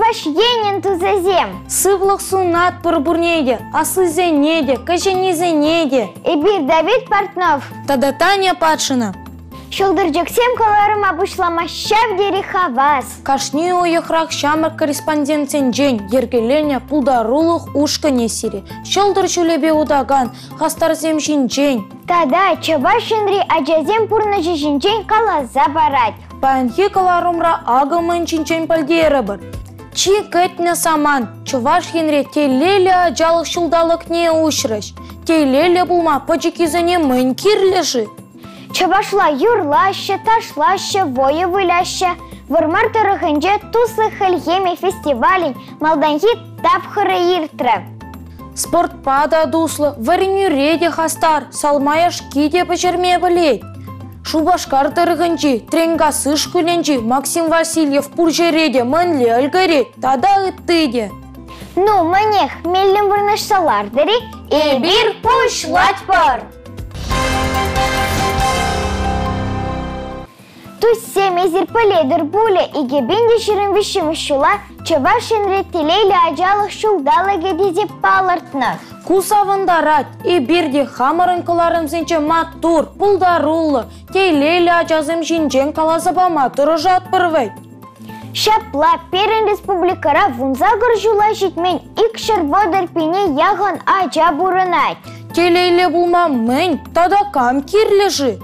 Чӑваш Енӗн тусӗсем! Сывлӑх сунатпӑр пурне те, аслисене те, кӗҫӗннисене те. Эпир Давид Портнов тата Таня Патшина. Ҫӑлтӑрчӑксем кӑларӑма пуҫлама ҫав тери хавас. Кашни уйӑхрах ҫамрӑк корреспондентсенчен йӗркеленӗ пултарулӑх ушкӑнӗ сире ҫӑлтӑр ҫулӗпе утакан хастарсем ҫинчен тата Чӑваш Енри ачасен пурнӑҫӗ ҫинчен каласа парать. Паянхи кӑларӑмра акӑ мӗн ҫинчен пӗлтерӗпӗр. Чи кӗтнӗ самант Чӑваш Енре телейлӗ ачалӑх ҫулталӑкне уҫрӗҫ. Телейлӗ пулма пӗчӗккисене мӗн кирлӗ-ши? Чӑвашла юрлаҫҫӗ, ташлаҫҫӗ, вӑйӑ выляҫҫӗ. Вӑрмар тӑрӑхӗнче Туслӑх хӗлхемӗ фестивалӗн малтанхи тапхӑрӗ иртрӗ. Спортпа та туслӑ, вӗренӳре те хастар, салма яшки те пӗҫерме пӗлет. Шупашкар тӑрӑхӗнчи Тренкасси шкулӗнчи Максим Васильев пур ҫӗре те мӗнле ӗлкӗрет тата ытти те. Ну, мӗнех, меллӗн вырнаҫса лартӑр-и? Эпир пуҫлатпӑр! Туссем, эсир пӗлетӗр пулӗ, 2023 ҫула Чӑваш Енре телейлӗ ачалӑх ҫулталӑкӗ тесе палӑртнӑ. Ку савӑнтарать. Эпир те хамӑрӑн кӑларӑмсенче маттур, пултаруллӑ, телейлӗ ачасем ҫинчен каласа пама тӑрӑшатпӑр вӗт. Ҫапла, пирӗн республикӑра 18 ҫула ҫитмен 230 пине яхӑн ача пурӑнать. Телейлӗ пулма мӗн тата кам кирлӗ-ши?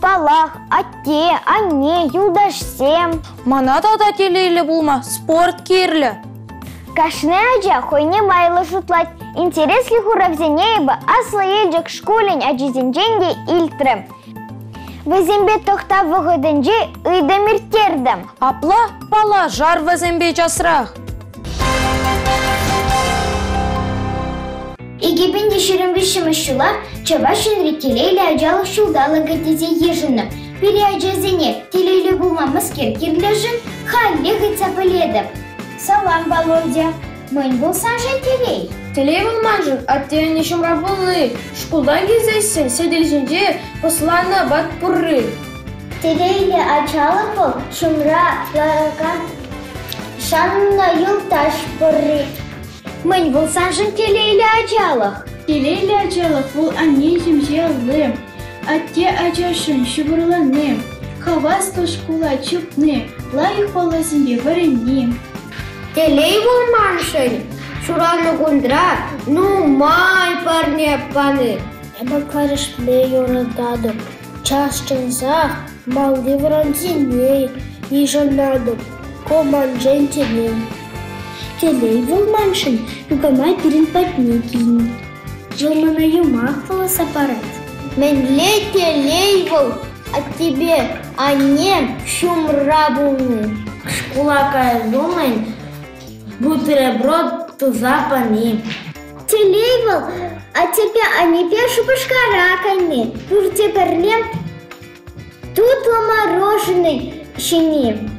Паллах, атте, анне, юлташсем. Мана тата телейлӗ пулма спорт кирлӗ. Кашни ача хӑйне майлӑ шутлать. Интереслӗ хуравсене эпӗ Аслӑ Елчӗк шкулӗн ачисенчен те илтрӗм. Вӗсемпе тӑхтав вӑхӑтӗнче ыйтӑм ирттертӗм. Апла паллашар вӗсемпе часрах. 2023 ҫула Чӑваш Енри телейлӗ ачалӑх ҫулталӑкӗ тесе йышӑннӑ. Пире ачасене телейлӗ пулма мӗскер кирлӗ-ши? Халех ыйтса пӗлетӗп. Салам, Володя! Мӗн вӑл саншӑн телей? Телей вӑл маншӑн атте-анне ҫумра пулни, шкултан килсессӗн сӗтел ҫинче пӑсланнӑ апат пурри. Телейлӗ ачалӑх вӑл ҫумра ларакан шаннӑ юлташ пурри. Мӗн вӑл саншӑн телейлӗ ачалӑх? Телейлӗ ачалӑх вӑл анне ҫемҫе алли, атте ачашӑн ҫупӑрлани, хаваслӑ шкула чупни, лайӑх паллӑсемпе вӗренни. Телей вӑл маншӑн ҫуралнӑ кунра нумай парне пани. Эпӗ кӗрешме юрататӑп, час-часах малти вырӑнсене йышӑнатӑп. Ку маншӑн телей. Телей вӑл маншӑн кукамай пирӗн патне килнӗ. Вӑл мана юмах вуласа парать. Мӗнле телей вӑл аттепе анне ҫумра пулни. Шкула каяс умӗн бутерброд туса пани. Телей вӑл аттепе аннепе Шупашкара кайни. Пурте пӗрле тутлӑ мороженӑй ҫини.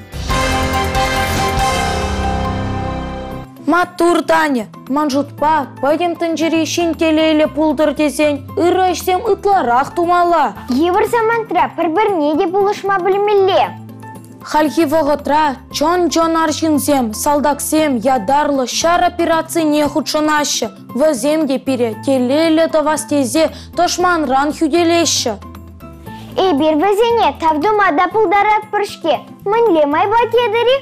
Маттур, Таня! Ман шутпа, пӗтӗм тӗнчери ҫын телейлӗ пултӑр тесен ырӑ ӗҫсем ытларах тумалла. Йывӑр самантра пӗр-пӗрне те пулӑшма пӗлмелле. Хальхи вӑхӑтра чӑн-чӑн арҫынсем, салтаксем ятарлӑ ҫар операцине хутшӑнаҫҫӗ. Вӗсем те пире телейлӗ тӑвас тесе тӑшманран хӳтӗлеҫҫӗ. Эпир вӗсене тав тума та пултаратпӑр-ҫке. Мӗнле майпа тетӗр-и?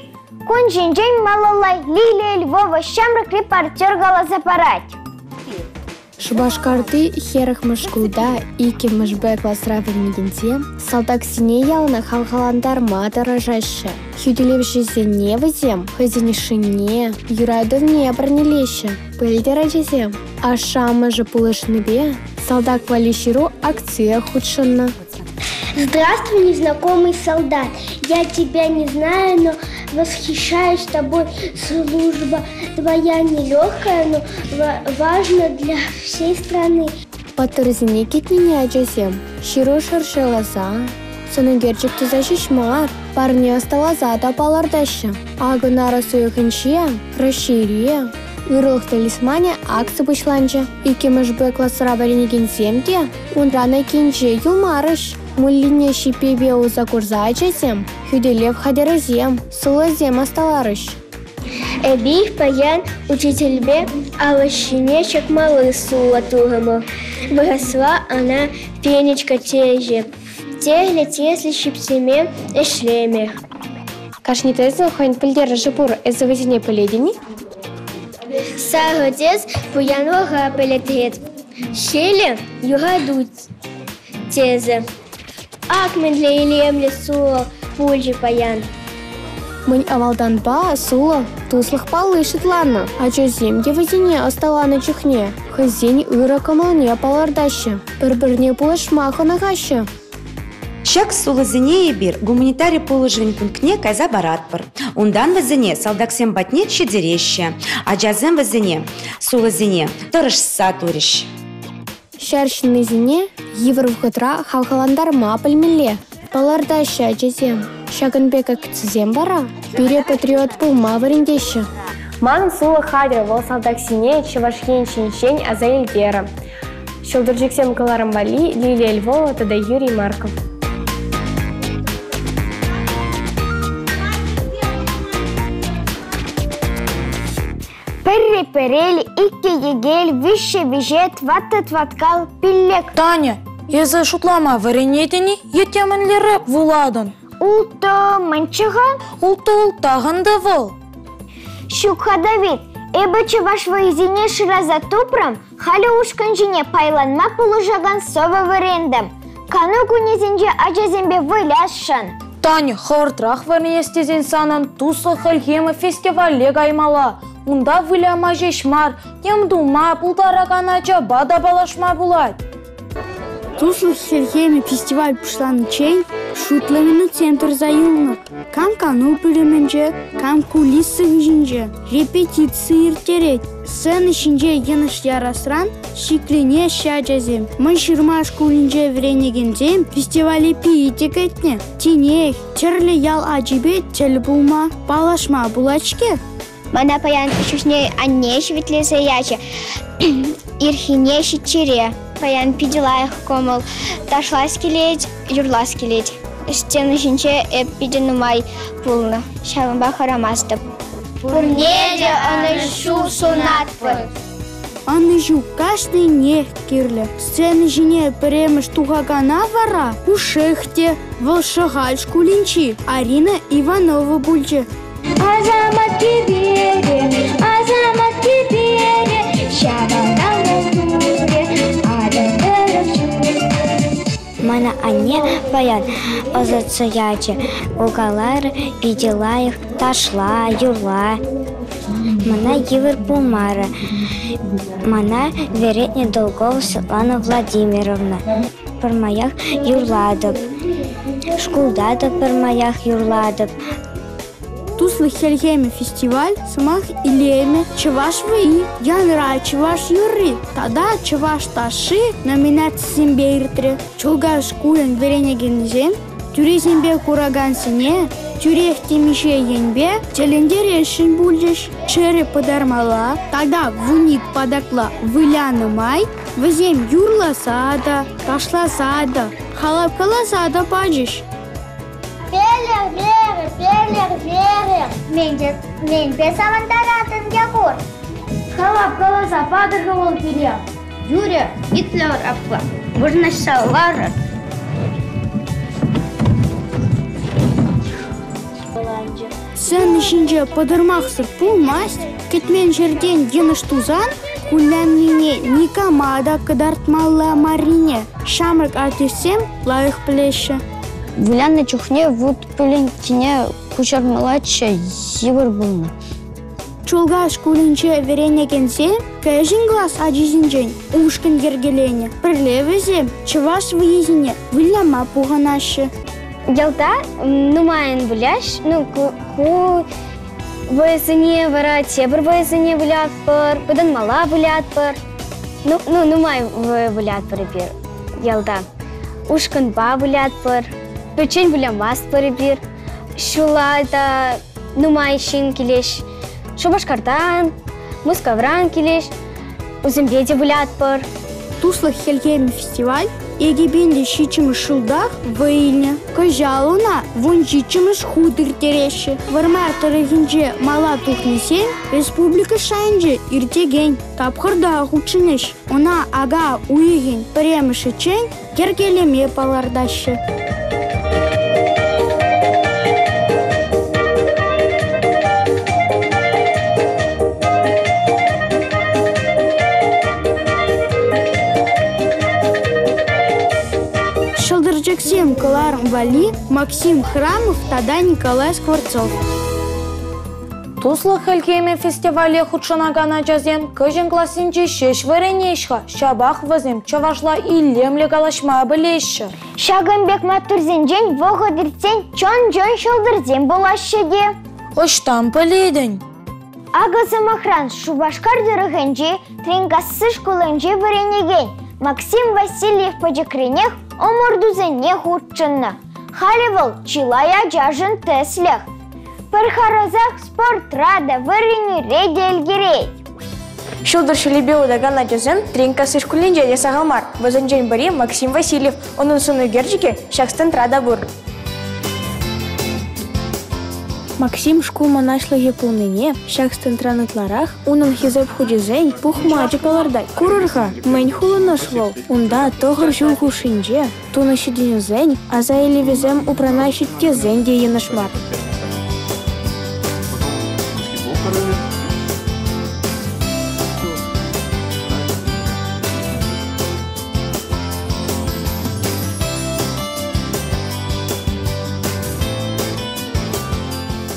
Кун ҫинчен малалла Лилия Львова ҫамрӑк репортер каласа парать. Шупашкарти 40-мӗш шкулта иккӗмӗш Б класра вӗренекенсем салтаксене яланах хавхалантарма тӑрӑшаҫҫӗ. Хӳтӗлевҫӗсене вӗсем хӑйсен ӑшшине, юратӑвне парнелеҫҫӗ. Пӗлтӗр ачасем ашшӗ-амӑшӗ пулӑшнипе салтак валли ҫыру акцие хутшӑннӑ. Здравствуй, незнакомый солдат. Я тебя не знаю, но восхищаюсь тобой. Служба твоя нелегкая, но важна для всей страны. Паттӑрсене кӗтнине ачасем ҫыру шӑрҫаласа, сӑнӳкерчӗк туса ҫеҫ мар, парне ӑсталаса та палӑртаҫҫӗ. Акӑ нарӑс уйӑхӗнче Раҫҫейре Ырӑлӑх талисманӗ акци пуҫланчӗ. Иккӗмӗш Б класра вӗренекенсем те унран айккинче юлмарӗҫ. Муллине ҫиппипе усӑ курса ачасем хӳтӗлев хатӗрӗсем, сулӑсем ӑсталарӗҫ. Эпир паян учительпе алӑ ҫине ҫакмалли сулӑ турӑмӑр. Вырӑсла ӑна фенечка теҫҫӗ. Тӗрлӗ тӗслӗ ҫипсене ӗҫлеме. Кашни тӗсӗн хӑйӗн пӗлтерӗшӗ пур. Эсӗ вӗсене пӗлетӗн-и? Сарӑ тӗс пуянлӑха пӗлтерет. Ҫилӗ юрату тӗсӗ. Ак мӗнле илемлӗ сулӑ пулчӗ паян. Мӗн авалтанпа сулӑ туслӑх палли шутланнӑ. Ачасем те вӗсене ӑсталанӑ чухне хӑйсен ырӑ кӑмӑлне палӑртаҫҫӗ, пӗр-пӗрне пулӑшма хӑнӑхаҫҫӗ. Ҫак сулӑсене эпир гуманитари пулӑшӑвӗн пунктне кайса паратпӑр. Унтан вӗсене салтаксем патне ҫитереҫҫӗ. Ачасем вӗсене сулӑсене тӑрӑшса турӗҫ. Ҫар ҫыннисене йывӑр вӑхӑтра хавхалантарма пӗлмелле, палӑртаҫҫӗ ачасем. Ҫакӑн пек акцисем вара пире патриот пулма вӗрентеҫҫӗ. Манӑн сулӑ хатӗр вӑл салтаксене Чӑваш Ен ҫинчен аса илтерӗ. Ҫӑлтӑрчӑксем кӑларӑм валли Лилия Львова тата Юрий Марков. Пӗрре пӗрел, иккӗ йӗкел, виҫҫӗ виҫе, тӑваттӑ тӑваткал, пиллӗк. Таня, эсӗ шутлама вӗренетӗн-и е темӗнле рэп вулатӑн? Улттӑ мӗнччӗ-ха? Улттӑ улттах ӗнтӗ вӑл. Ҫук-ха, Давид, эпӗ чӑваш вӑййисене шыраса тупрӑм, халӗ ушкӑн ҫине пайланма пулӑшакан сӑвӑ вӗрентӗм. Кану кунӗсенче ачасемпе вылясшӑн. Таня, хӑвӑртрах вӗренес тесен санӑн Туслӑх хӗлхемӗ фестивале каймалла. Унта выляма ҫеҫ мар, тем тума пултаракан ачапа та паллашма пулать. Туслӑх хӗлхемӗ фестиваль пуҫланиччен шутлӑ минутсем тӑрса юлнӑ. Кам кану пӳлӗмӗнче, кам кулиса хыҫӗнче репетици ирттерет. Сцена ҫинче йӑнӑш ярасран шикленеҫҫӗ ачасем. Мӑнҫырма шкулӗнче вӗренекенсем фестивале питӗ кӗтнӗ. Тинех тӗрлӗ ял ачипе тӗл пулма, паллашма пулать-ҫке. Мана паян ҫӳҫне анне ҫивӗтлесе ячӗ. Ирхине ҫиччӗре. Паян питӗ лайӑх кӑмӑл. Ташлас килет, юрлас килет. Сцена ҫинче эп питӗ нумай пулнӑ. Ҫавӑнпа хӑрамастӑп. Пурне те ӑнӑҫу сунатпӑр. Ӑнӑҫу кашнинех кирлӗ. Сцена ҫине пӗрремӗш тухакана вара пушшех те вӑл Шӑхаль шкулӗнчи Арина Иванова пулчӗ. Асамат кӗперӗ, асамат кӗперӗ, ҫавӑнтан турӗ, Атӑл тӑрӑх чуп. Мана анне паян ӑсатса ячӗ. Укалар питӗ лайӑх ташла, юрла. Мана йывӑр пулмарӗ. Мана вӗрентнӗ Долгова Светлана Владимировна. Пӗрмаях юрлатӑп. Шкулта та пӗрмаях юрлатӑп. Туслӑх хӗлхемӗ фестиваль сӑмах илемӗ, чӑваш вӑййи, янра чӑваш юрри тата чӑваш ташши номинацисемпе иртрӗ. Чулкас шкулӗн вӗренекенӗсем тӳресемпе куракансене тӳрех темиҫе енпе тӗлӗнтересшӗн пулчӗҫ. Чӗрӗ пытармалла тата вуник патакла вылянӑ май вӗсем юрласа та, ташласа та, халап каласа та пачӗҫ. Пелӗр, Вера, пелӗр, Вера, мӗнпе савӑнтаратӑн, Якур? Халап каласа патӑр-ха вӑл пире. Юрӗ, итлӗр апла, вырнаҫса ларӑр. Сцена ҫинче пӑтӑрмахсӑр пулмасть, кӗтмен ҫӗртен йӑнӑш тусан куляннине никама та кӑтартмалла маррине ҫамрӑк артистсем лайӑх пӗлеҫҫӗ. Вылянӑ чухне вут пӗлӗнккине куҫармаллаччӗ, йывӑр пулнӑ. Чулкас шкулӗнче вӗренекенсем кӗҫӗн класс ачисенчен ушкӑн йӗркеленӗ. Пӗрле вӗсем чӑваш вӑййисене выляма пухӑнаҫҫӗ. Ялта нумайӑн выляҫ. Ну, ку вӑйӑсене вара тепӗр вӑйӑсене вылятпӑр, пытанмалла вылятпӑр. Ну, ну нумай вылятпӑр эпир ялта. Ушкӑнпа вылятпӑр, пӗччен вылямастпӑр эпир. Ҫулла та нумай ҫын килеҫ. Шупашкартан, Мускавран килеҫ. Усемпе те вылятпӑр. Туслӑх хӗлхемӗ фестиваль. 2007 ҫултах вӑй илнӗ. Кӑҫал ӑна 17-мӗш хут ирттереҫҫӗ. Вӑрмар тӑрӑхӗнче мала тухнисем республика шайӗнче иртекен тапхӑрта хутшӑнӗҫ. Ӑна ака уйӑхӗн пӗрремӗшӗччен йӗркелеме палӑртаҫҫӗ. Ҫӑлтӑрчӑксем кӑларӑм валли Максим Храмов тата Николай Скворцов. Туслӑх хӗлхемӗ фестивале хутшӑнакан ачасем кӗҫӗн классенче ҫеҫ вӗренеҫ-ха, ҫапах вӗсем чӑвашла илемлӗ калаҫма пӗлеҫҫӗ. Ҫакӑн пек маттурсенчен вӑхӑт иртсен чӑн-чӑн ҫӑлтӑрсем пулаҫҫӗ те. Ӑҫтан пӗлетӗн? Акӑ, сӑмахран, Шупашкар тӑрӑхӗнчи Тренкасси шкулӗнче вӗренекен Максим Васильев пӗчӗкренех ӑмӑртусене хутшӑннӑ. Халӗ вӑл чылай ачашӑн тӗслӗх. Пӗр харӑсах спортра та, вӗренӳре те ӗлкӗрет. Ҫӑлтӑр ҫулӗпе утакан ачасем Тренкасси шкулӗнче те сахал мар. Вӗсенчен пӗри Максим Васильев. Унӑн сӑн ӳкерчӗкӗ ҫак стендра та пур. Максим шкул мӑнаҫлӑхӗ пулнине ҫак стендран ытларах унӑн хисеп хучӗсен пухмачӗ палӑртать. Курӑр-ха, мӗн хулӑнӑш вӑл? Унта 9 ҫул хушшинче тунӑ ҫитӗнӳсен аса илӗвӗсем упранаҫҫӗ тесен те йӑнӑш мар.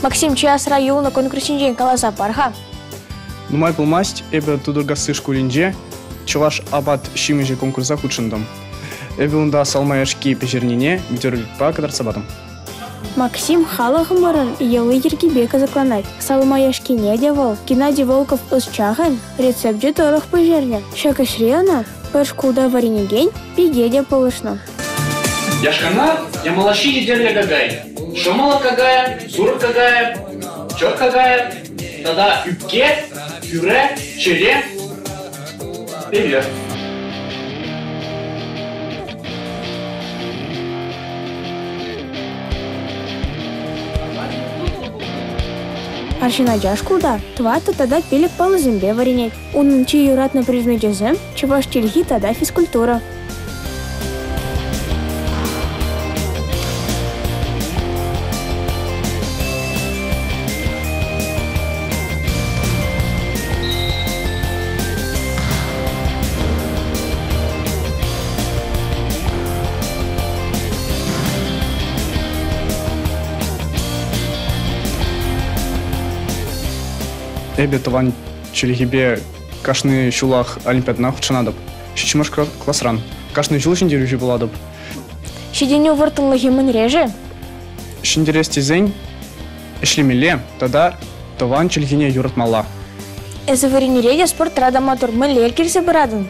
Максим, чи асра юлнӑ конкурс ҫинчен каласа пар-ха. Нумай пулмасть эпӗ Тутаркасси шкулӗнче чӑваш апат ҫимӗҫӗ конкурса хутшӑнтӑм. Эпӗ унта салма яшки пӗҫернине видеороликпа кӑтартса патӑм. Максим халӑхӑмӑрӑн йӑли-йӗркипе кӑсӑкланать. Салма яшкине те вӑл Геннадий Волков ӑсчахӑн рецепчӗ тӑрӑх пӗҫернӗ. Ҫак ӗҫре ӑна пӗр шкулта вӗренекен пике те пулӑшнӑ. Яшкана ямалаҫҫи йӗтерлӗ какай, шӑмӑллӑ какая, сурӑх какайӗ, чӑх какайӗ тата ӳпке, пӳре, чӗре, пӗвер. Арҫын ача шкулта 4 тата 5 паллӑсемпе вӗренет. Унӑн чи юратнӑ предмечӗсем чӑваш чӗлхи тата физкультура. Эпӗ тӑван чӗлхепе кашни ҫулах олимпиадӑна хутшӑнатӑп. Ҫиччӗмӗш класран. Кашни ҫул ҫӗнтерӳҫӗ пулатӑп. Ҫитӗнӳ вӑрттӑнлӑхӗ мӗнре-ши? Ҫӗнтерес тесен ӗҫлемелле тата тӑван чӗлхене юратмалла. Эсӗ вӗренӳре те спортра та маттур. Мӗнле килсе пыратӑн?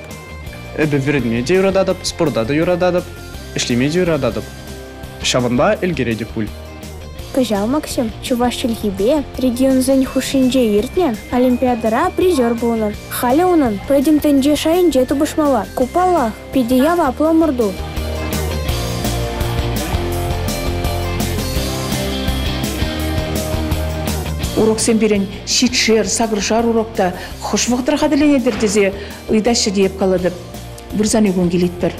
Эпӗ вӗренме те юрататӑп, спорта та юрататӑп, ӗҫлеме те юрататӑп. Ҫавӑнпа ӗлкӗретӗп пуль. Кӑҫал Максим чӑваш чӗлхипе регионсен хушшинче иртнӗ олимпиадӑра призер пулнӑ. Халӗ унӑн пӗтӗм тӗнче шайӗнче тупӑшмалла. Ку, паллах, питӗ яваплӑ ӑмӑрту. Уроксем пирӗн ҫичшер, сакӑршар урок та хӑш вӑхӑтра хатӗрленетӗр тесе ыйтаҫҫӗ те эп калатӑп. Вырсарни кун килетпӗр.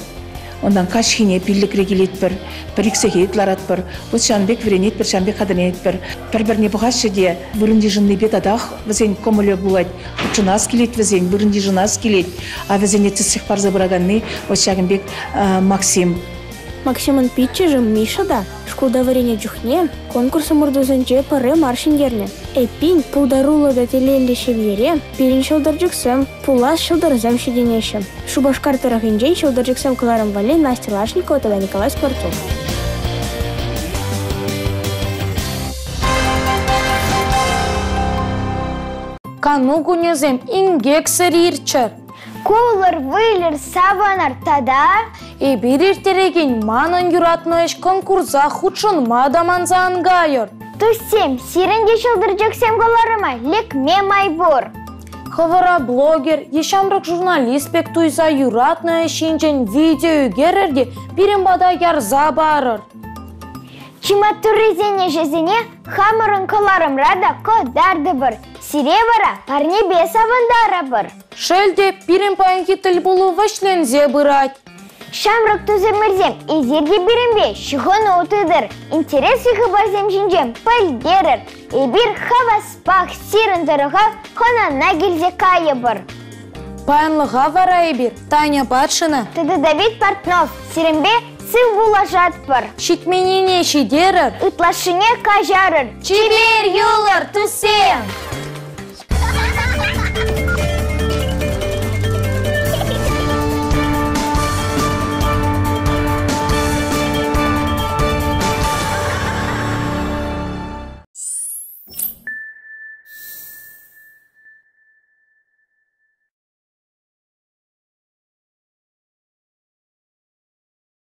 Унтан каҫхине пиллӗкре килетпӗр, пӗр-ик сехет ларатпӑр. Вот ҫавӑн пек вӗренетпӗр, ҫавӑн пек хатӗрленетпӗр. Пӗр-пӗрне пӑхаҫҫӗ те вырӑн йышӑннипе татах вӗсен кӑмӑлӗ пулать. Хутшӑнас килет вӗсен, вырӑн йышӑнас килет. А вӗсене тӗслӗх парса пыраканни вот ҫакӑн пек Максим. Максимӑн пиччӗшӗ Миша та шкулта вӗреннӗ чухне конкурс ӑмӑртусенче пӗрре мар ҫӗнтернӗ. Эппин, пултаруллӑ та телейлӗ ҫемьере пирӗн ҫӑлтӑрчӑксем, пулас ҫӑлтӑрсем ҫитӗнеҫҫӗ. Шупашкар тӑрӑхӗнчен ҫӑлтӑрчӑксем кӑларӑм валли Настя Лашникова тата Николай Скворцов. Кану кунӗсем инкексӗр иртчӗр. Кулӑр, выльӑр, савӑнӑр тата... Эпир ирттерекен Манӑн юратнӑ ӗҫ конкурса хутшӑнма та манса ан кайӑр. Туссем, сирӗн те ҫӑлтӑрчӑксем кӑларӑма лекме май пур. Хӑвӑра блогер е ҫамрӑк журналист пек туйса юратнӑ ӗҫ ҫинчен видео ӳкерӗр те пирӗн пата ярса парӑр. Чи маттуррисен ӗҫӗсене хамӑрӑн кӑларӑмра та кӑтартӑпӑр. Сире вара парнепе савӑнтарӑпӑр. Шел те, пирӗн паянхи тӗлпулу вӗҫленсе пырать. Ҫамрӑк тусӑмӑрсем, эсир те пирӗнпе ҫыхӑну тытӑр, интереслӗ хыпарсем ҫинчен пӗлтерӗр. Эпир хаваспах сирӗн тӑрӑха хӑнана килсе кайӑпӑр. Паянлӑха вара эпир Таня Патшина тата Давид Портнов сирӗнпе сыв пулӑшатпӑр. Ҫитменнине ҫитерӗр, ытлашшине каҫарӑр. Чипер юлӑр, туссем!